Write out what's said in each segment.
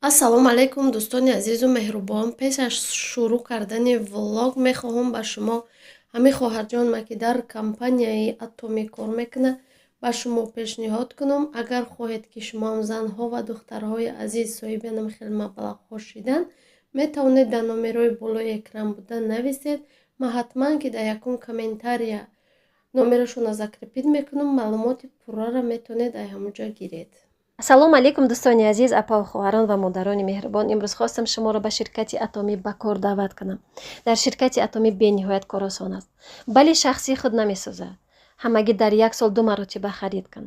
Ассалому алайкум, дӯстони азизу меҳрубон. Пеш аз шурӯъ кардани влог мехоҳам ба шумо ҳамин хоҳарҷонма, ки дар компанияи Атомӣ кор мекунад, ба шумо пешниҳод кунам. Агар хоҳед, ки шумоам, занҳо ва духтарҳои азиз, соҳиби ҳамин хел маблағҳо шидан, метавонед дар номерои болои экран буда нависед. Ман ҳатман ки дар якум комментария номерошонро закрепить мекунам, маълумоти пурраро метавонед ай ҳамонҷо гиред. Ассалому алайкум, дӯстони азиз, апаву хоҳарон ва модарони меҳрубон. Имрӯз хостам шуморо ба ширкати Атомӣ ба кор даъват кунам. Дар ширкати Атомӣ бениҳоят кор осон аст, бале, шахсии худ намесӯзад. Ҳамагӣ дар як сол ду маротиба харид кун.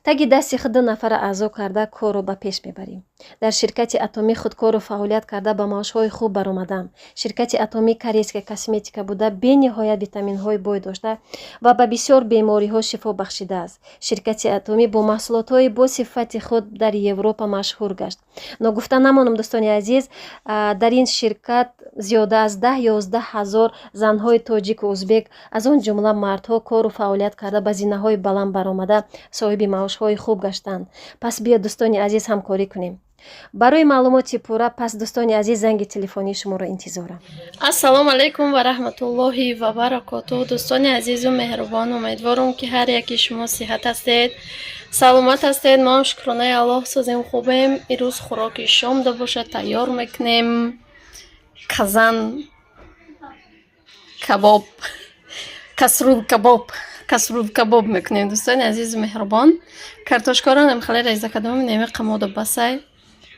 Таги дасти худ ду нафара аъзо карда, корро ба пеш мебарем. Дар ширкати Атомӣ худкору фаъолият карда, ба маошҳои хуб баромадам. Ширкати Атомӣ корейская косметика буда, бениҳоят витаминҳои бой дошта ва ба бисёр бемориҳо шифо бахшидааст. Ширкати Атомӣ бо маҳсулотҳои бо сифати худ дар Европа машҳур гашт. Ногуфта намонам, дӯстони азиз, дар ин ширкат зиёда аз 10-11 ҳазор занҳои тоҷику узбек, аз он ҷумла мардҳо, кору фаъолият карда, ба зинаҳои баланд баромада, соҳиби маошҳои хуб гаштанд. Пас биё, дӯстони азиз, ҳамкорӣ кунем. Барои маълумоти пурра, пас, дӯстони азиз, занги телефонии шуморо интизорам. Ассалому алайкум ва раҳматуллоҳи ва баракотуҳ, дӯстони азизу меҳрубон. Умедворам, ки ҳар яки шумо сиҳат ҳастед, саломат ҳастед. Мо ҳам, шукронаи Аллоҳ, созем, хубем. Ирӯз хӯроки шомда бошад тайёр мекунем, казан кабоб, касрул кабоб, касрул кабоб мекунем. Дӯстони азизу меҳрубон, картошкаро намхеле реза кардам, неми қамода басай,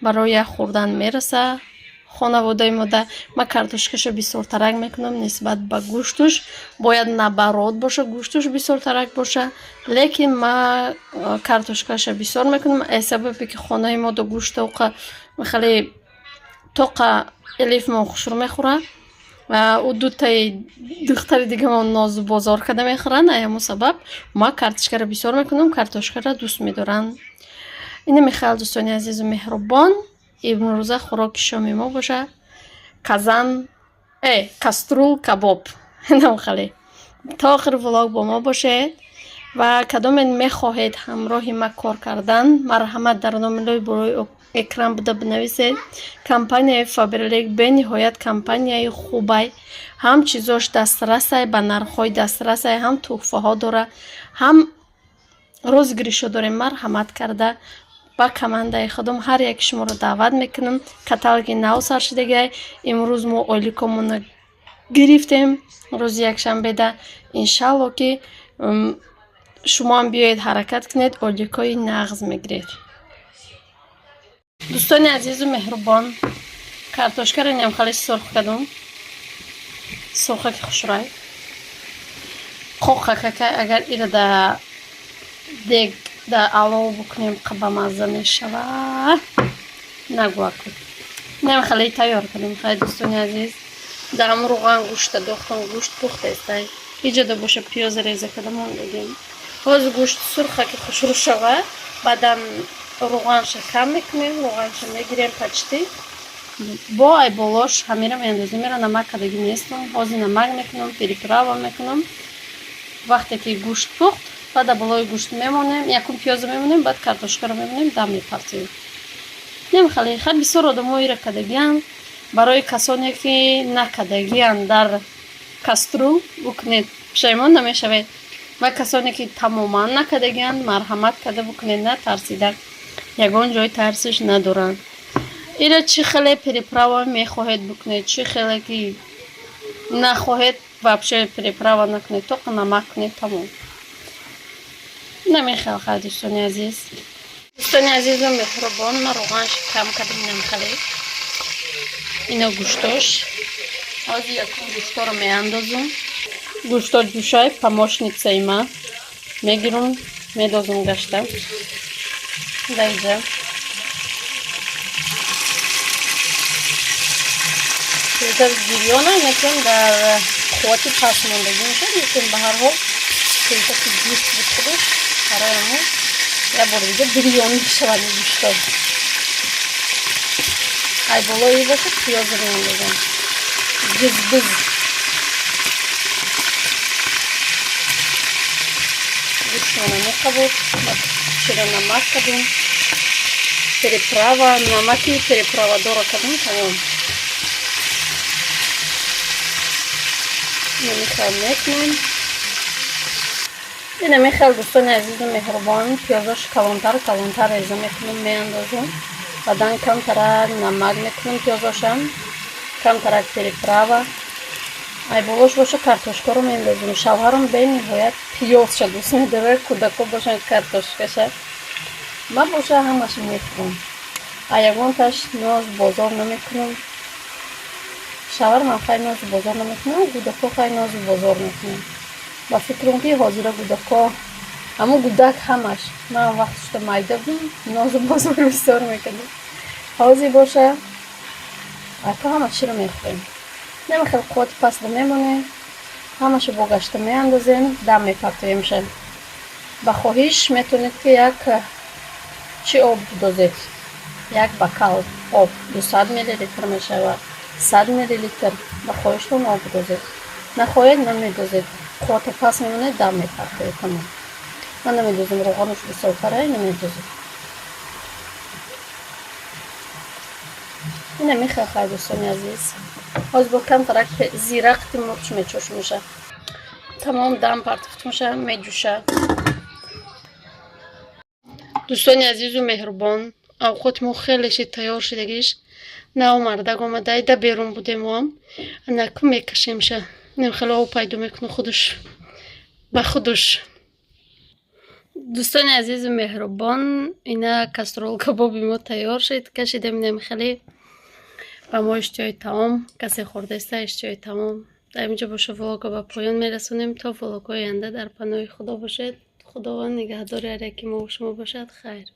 барои як хӯрдан мераса хонаводаи мода. Ман картошкаша бисёртарак мекунам нисбат ба гӯштуш. Бояд наоборот боша, гӯштуш бисёртарак боша, лекин ма картошкаша бисёр мекунам, аз сабабе ки хонаи мода гӯшта уқа хеле тоқа Элифмон хушрӯ мехӯрад ва ӯ дутаи духтари дигамон нозу бозор карда мехӯранд. Ай ҳамон сабаб ма картошкаро бисёр мекунам, картошкаро дӯст медоранд. Ина мехоҳал, дӯстони азизу меҳрубон, имрӯза хӯроки шоми мо боша казан каструл кабоб. Инам хеле то охири влог бо мо бошед ва кадоме мехоҳед ҳамроҳи ма кор кардан, марҳамат, дар номерои болои экран буда бинависед. Компанияи Фаберлик бениҳоят компанияи хубай, ҳам чизош дастрасай, ба нархҳои дастрасай, ҳам тӯҳфаҳо дора, ҳам розыгрышҳо дорем. Марҳамат карда ба командаи худам ҳар яки шуморо даъват мекунам. Каталоги нав сар шудагиай. Имрӯз мо ойликомона гирифтем рӯзи якшанбеда. Иншалло, ки шумоам биёед, ҳаракат кунед, ойликҳои нағз мегиред. Дӯстони азизу меҳрубон, картошкаро инам хеле сурх кардам, сурхаки хушрӯй қоқакака. Агар ира да дег да алов букунем, бамазза мешавад, нагӯаку. Инам хеле тайёр кардем. Хай, дӯстони азиз, дар ҳамун руған гӯшта дохтам, гӯшт пухтаестай. Иҷода боша пиёза реза карда мондагем. Ҳозир гӯшт сурха ки хушрӯ шавад, баъдан руғанша кам мекунем, руғанша мегирем почти. Бо ай болош ҳамира меандозем. Ира намак кардагӣ нестам, ҳозир намак мекунам, приправа мекунам. Вақте ки гӯшт пухт, баъд болои гӯшт мемонем, якум пиёза мемонем, баъд картошкаро мемонем, дам мепартем. Нем хеле хай, бисёр одамо ира кардагианд. Барои касоне ки накардагианд, дар каструл букунед, пушаймон намешавед, ва касоне ки тамоман накардагианд, марҳамат карда букунед, натарсида, ягон ҷои тарсиш надоранд. Ира чӣ хеле приправа мехоҳед букунед, чӣ хеле ки нахоҳед, вообще приправа накунед, тоқа намак кунед, тамом. Намехел. Хай, дӯстони азиз, дӯстони азизу меҳрубон, ма руғанш кам кардам. Инам хеле, ино гӯштош. Ҳозир якум гӯшторо меандозум. Гӯшто ҷӯшай, помощницаи ма мегирум, медозум гашта даиҷа. Гирёна лекин дар қуввати паст мондагӣ мешавад, лекин ба ҳар ҳол ки гӯшт буд худаш, барои ҳамон як бори дига бирён мешавад гӯшто. Ай болои бошад пиёзро меандозам, гизбиз гӯштмона меқабуд, чиро намак кардем. Приправа, намаки приправадора кардам, тамом. Намихел мекунем. Ина мехел, дӯстони азизу меҳрубон, пиёзош калонтар калонтар реза мекунам, меандозам. Баъдан камтарак намак мекунам пиёзошам, камтарак приправа. Ай болош боша картошкаро меандозам. Шавҳарам бениҳоят пиёзша дӯст медорад, кӯдако бошанд картошкаша. Ман боша ҳамаша мехӯрам. А ягонташ ноз бозор намекунам. Шавҳармам хай нозу бозор намекунам, кӯдако хай нозу бозор мекунам. Ба фикрам ки ҳозира кӯдако, ҳамун гудак ҳамаш. Ман вақт шуда майда будам, нозу бозор бисёр мекардам. Ҳозир боша ака ҳама чиро мехӯрем. Намехел қуввати пастро мемонем, ҳамаша бо гашта меандозем, дам мепартоемша. Ба хоҳиш метавонед ки як чӣ об дозед, як бокал об 200 миллилитр мешавад, 100 миллилитр, ба хоҳиштон об дозед. Нахоҳед, намедозед, қуввата паст мемонед, дам мепартоед, тамом. Ман намедозам, равғанош бисёртара, намедозам. Ина мехел, дӯстони азиз. Ҳозир бо камтарак зира қити мурч мечошмеша. Тамом, дам партофтмеша, меҷӯша. Дӯстони азизу меҳрубон, авқоти мо хеле шид тайёр шидагиш. Нав мардак омада, ида берун будем моам. Анаку мекашемша. Нем хеле об пайдо мекунад худаш ба худаш. Дӯстони азизу меҳрубон, ина кастрол кабоби мо тайёр шид. Кашидем инем хеле ба мо иштиҳои таом, касе хӯрдаиста иштиҳои таом. Дар инҷо боша влога ба поён мерасонем. То влогҳои оянда дар паноҳи Худо бошед. Худованд нигаҳдори ҳар яки мо шумо бошад. Хайр.